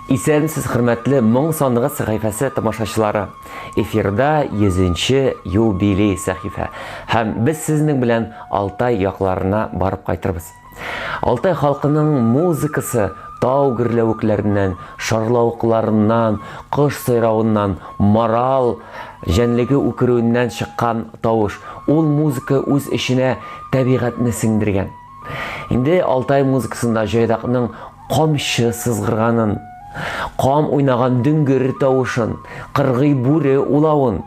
Исәнмесез, хөрмәтле Моң сандыгы сәхифәсе тамашачылары. Эфирда 100 нче юбилей сәхифә. Һәм без сезнең белән Алтай якларына барып кайтырбыз. Алтай халкының музыкасы тау гөрләвекләреннән, шарлавыкларыннан, кош сайравыннан, марал җәнлеге үкерүеннән чыккан тавыш. Ул музыка үз эченә табигатьне сеңдергән. Инде Алтай музыкасында җайдакның камчы сызгырганын, кам уйнаган дөңгер тавышын, кыргый бүре улавын,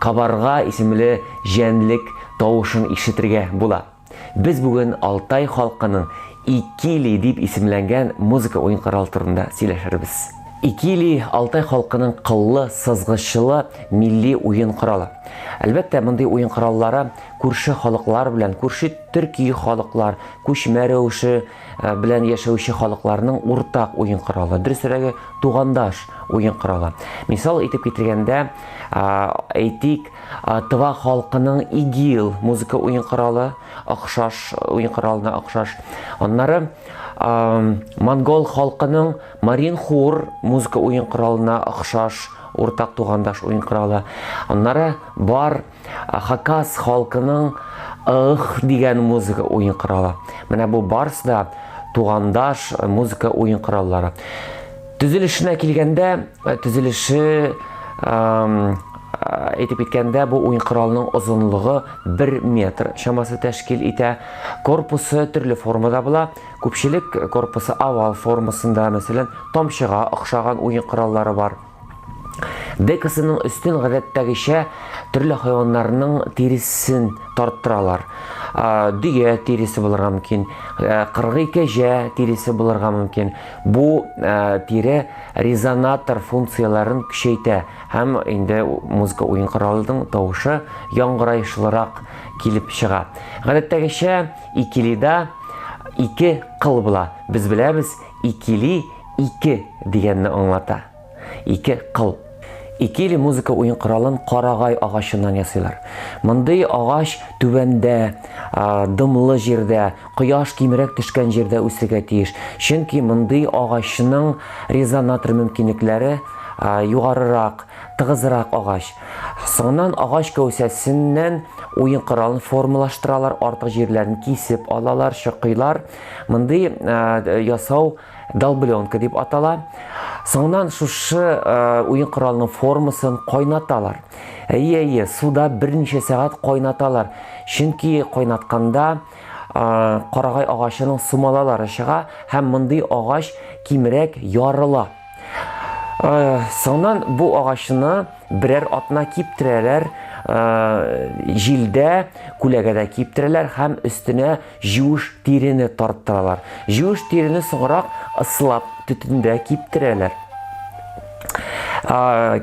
кабарга исемле җәнлек тавышын ишетергә була. Без бүген Алтай халкының Икили дип исемләнгән музыка уен коралы турында сөйләшербез. Икили, Алтай халкының кыллы, сызгычлы милли уен коралы. Әлбәттә, мондый уен кораллары күрше халыклар белән, күрше төрки халыклар, күчмә рәвеше э, белән яшәүче халыкларның уртак уен коралы, дөресрәге, тугандаш уен коралы. Мисал итеп китергәндә, әйтик, Тыва халкының игил музыка уен коралы, охшаш уен коралына охшаш. Аннары монгол халкының маринхур музыка уен коралына охшаш уртак тугандаш уен коралы. Аннары бар Хакас халкының ых дигән музыка уен коралы. Менә бу барысы да тугандаш музыка уен кораллары. Төзелешенә килгәндә, төзелеше әйтеп киткәндә, бу уен коралының озынлыгы 1 метр чамасы тәшкил итә. Корпусы төрле формада була. Күпчелек корпусы овал формасында, мәсәлән, тамчыга охшаган уен кораллары бар. Декасының өстен гадәттәгечә төрле хайваннарның тиресен тарттыралар. Дөя тиресе булырга мөмкин, кыргый кәҗә тиресе булырга мөмкин. Бу тире резонатор функцияләрен көчәйтә һәм инде музыка уен коралының тавышы яңгырашлырак килеп чыга. Гадәттәгечә икилида ике кыл була. Без беләбез, икили ике дигәнне аңлата. Ике кыл. Икили музыка уен коралын карагай агачыннан ясыйлар. Мондый агач түбәндә, дымлы җирдә, кояш кимрәк төшкән җирдә үсергә тиеш. Чөнки мондый агачның резонатор мөмкинлекләре югарырак, тыгызрак агач. Соңыннан агач кәүсәсеннән уен коралын формалаштыралар, артык җирләрен кисеп алалар, чокыйлар. Мондый ясау долбленка дип атала. Соңыннан шушы э, уен коралының формасын кайнаталар. Әйе, әйе, суда берничә сәгать кайнаталар. Чөнки кайнатканда э, карагай агачының сумалалары чыга һәм мондый агач кимрәк ярыла. Э, соңыннан бу агачны берәр атна киптерәләр, җилдә, күләгәдә киптерәләр һәм өстенә Җүш тирене тарттыралар. Җүш тирене соңрак ыслап төтендә киптерәләр.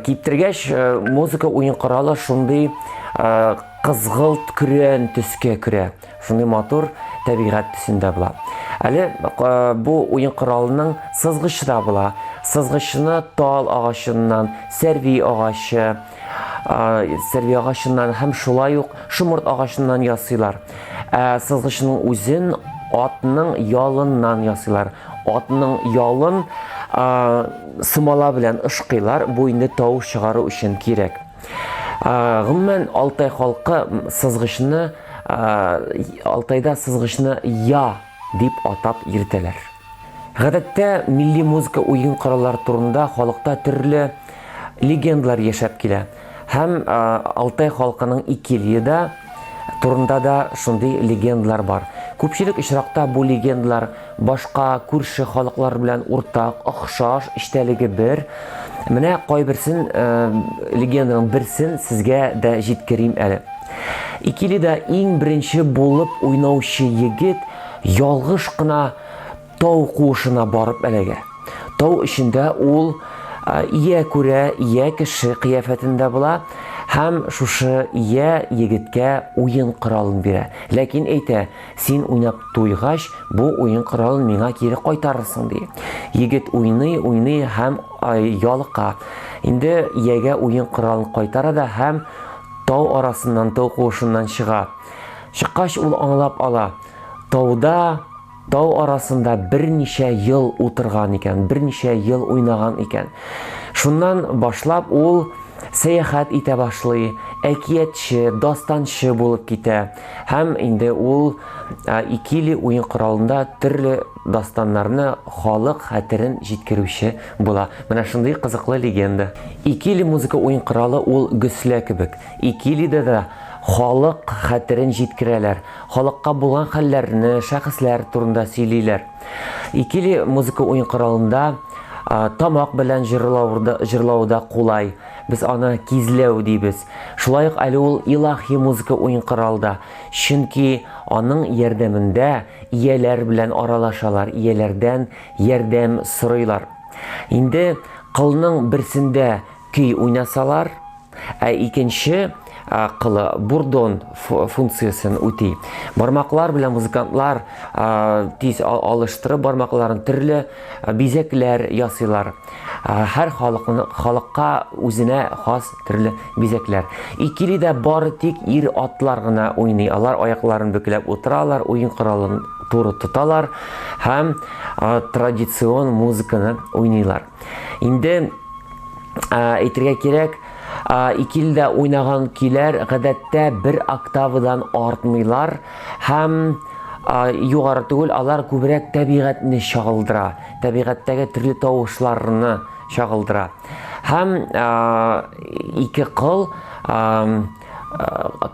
Киптергәч, э, музыка уен коралы шундый э, кызгылт көрән төскә керә. Шундый матур табигать төсендә була. Әле э, бу уен коралының сызгычы да була. Сызгычны тал агачыннан, сәрви агачы, сәрви агачыннан һәм шулай ук шомырт агачыннан ясыйлар. Ә сызгычның үзен атның ялыннан ясыйлар. Атның ялын сымала белән ышкыйлар, бу инде тавыш чыгару өчен кирәк. Гомумән, Алтай халкы сызгычны, Алтайда сызгычны я дип атап йөртәләр. Гадәттә, милли музыка уен кораллары турында халыкта төрле легендалар яшәп килә. Һәм Алтай халкының Икильеда турында да шундый легендалар бар. Күпчелек очракта бу легендалар башка күрше халыклар белән уртак, охшаш, эчтәлеге бер. Менә кайберсен, легенданың берсен сезгә дә җиткерим әле. Икилида иң беренче булып уйнаучы егет ялгыш кына тау куышына барып эләгә. Тау эчендә ул ия күрә, ия кеше кыяфәтендә була һәм шушы ия егеткә уен коралын бирә. Ләкин әйтә, син уйнап туйгач, бу уен коралын миңа кире кайтарырсың, ди. Егет уйный, уйный һәм ялыка. Инде иягә уен коралын кайтара да һәм тау арасыннан, тау куышыннан чыга. Чыккач ул аңлап ала, тауда. тау арасында берничә ел утырган икән, берничә ел уйнаган икән. Шуннан башлап ул сәяхәт итә башлый, әкиятче, дастанчы булып китә. Һәм инде ул Икили уен коралында төрле дастаннарны халык хәтерен җиткерүче була. Менә шундый кызыклы легенда. Икили музыка уен коралы ул гөслә кебек. Икилида да халык хәтерен җиткерәләр. Халыкка булган хәлләрне, шәхесләр турында сөйлиләр. Икили музыка уен коралында тамак белән җырлау да кулай. Без аны кизләү дибез. Шулай ук әле ул илаһи музыка уен коралы да. Чөнки аның ярдәмендә ияләр белән аралашалар, ияләрдән ярдәм сорыйлар. Инде кылның берсендә көй уйнасалар, ә икенче кылы бурдон функциясен үти. Бармаклар белән музыкантлар тиз алыштырып бармакларын төрле бизәкләр ясыйлар. Һәр халыкны, халыкка үзенә хас төрле бизәкләр. Икилидә бары тик ир-атлар гына уйный. Алар аякларын бөкләп утыралар, уен коралын туры тоталар һәм традицион музыканы уйныйлар. Инде әйтергә кирәк, Икилдә уйнаган көйләр гадәттә бер октавадан артмыйлар һәм югары түгел, алар күбрәк табигатьне чагылдыра, табигатьтәге төрле тавышларны чагылдыра. Һәм ике кыл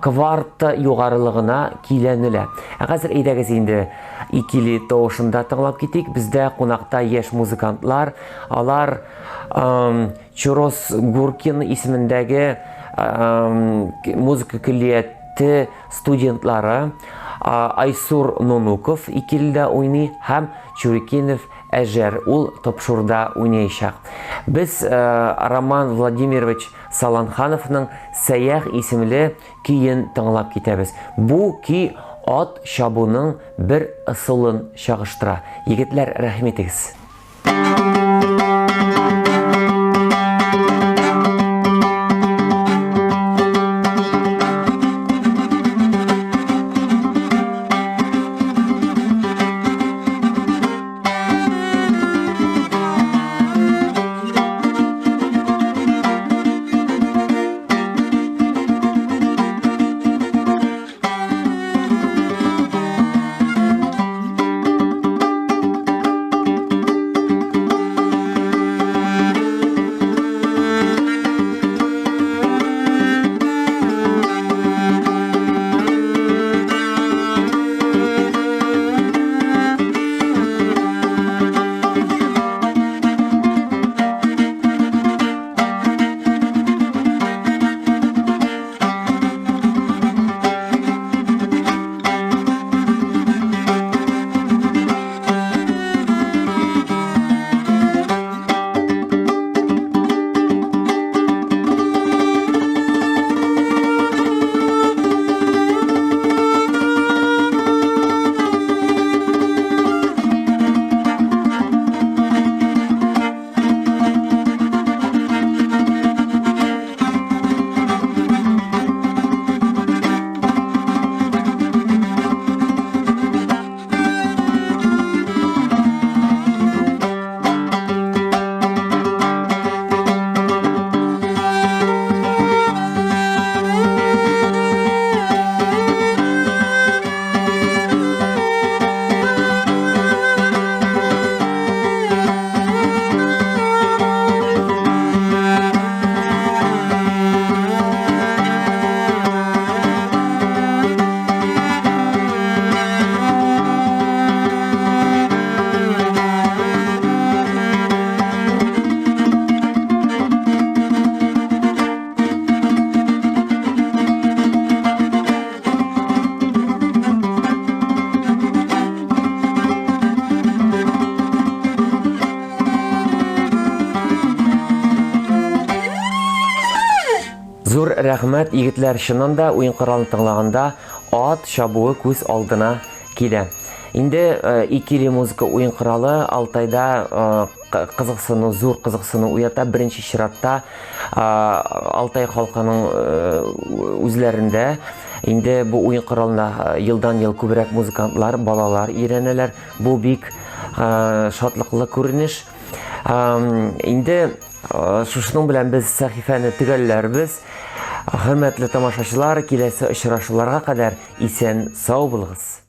кварта югарылыгына көйләнелә. Ә хәзер әйдәгез инде икили тавышын да тыңлап китик. Бездә кунакта яшь музыкантлар, алар Чурос Гуркин исемендәге музыка көллияте студентлары Айсур Нонуков икилдә уйный һәм Чурикинов Әжәр ул топшурда уйнаячак. Без Роман Владимирович Саланхановның Сәях исемле көен тыңлап китәбез. Бу көй ат чабуның бер ысулын чагыштыра. Егетләр, рәхим итегез. Зур рәхмәт, егетләр, чыннан да уен коралын тыңлаганда ат чабуы күз алдына килә. Инде э, икили музыка уен коралы Алтайда э, кызыксыну, зур кызыксыну уята. Беренче чиратта э, Алтай халкының үзләрендә. Инде бу уен коралына елдан-ел күбрәк музыкантлар, балалар өйрәнәләр. Бу бик шатлыклы күренеш. Инде шушының белән без сәхифәне төгәлләрбез. Хөрмәтле тамашачылар, киләсе очрашуларга кадәр исән сау булыгыз.